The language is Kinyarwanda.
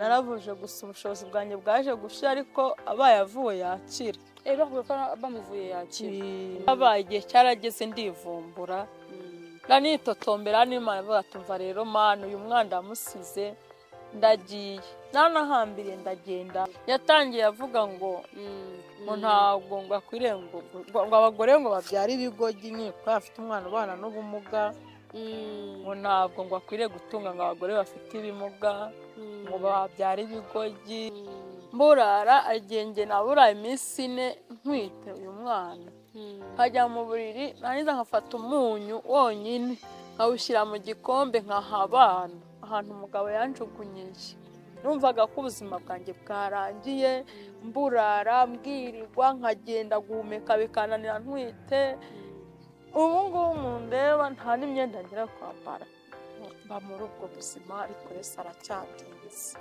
Naravuje gusa ubushobozi bwanjye bwaje gushira, ariko abaye avuwe yakira. Bavuga ko bamuvuye yakira. Abaye igihe cyarageze ndivumbura, ndanitotombera n'Imana, avuga ati: "Umva rero Mana, uyu mwana ndamusize, ndagiye." Nanahambiriye ndagenda. Yatangiye avuga ngo ntabwo ngo akwiriye ngo abagore ngo babyare ibigoryi nyine, kuko afite umwana ubana n'ubumuga, ngo ntabwo ngo akwiriye gutunga ngo abagore bafite ibimuga, ngo babyare ibigoryi. Mburara igihe naburaye iminsi 4 ntwite uyu mwana, nkajya mu buriri, narangiza nkafata umunyu wonyine nkawushyira mu gikombe nkaha abana ahantu umugabo yanjugunyiye. Numvaga ko ubuzima bwanjye bwarangiye, mburara mbwirirwa, nkagenda guhumeka bikananira ntwite. Ubu ngubu mundeba nta n'imyenda ngira kwambara, mba muri ubwo buzima, ariko Yesu aracyandinze.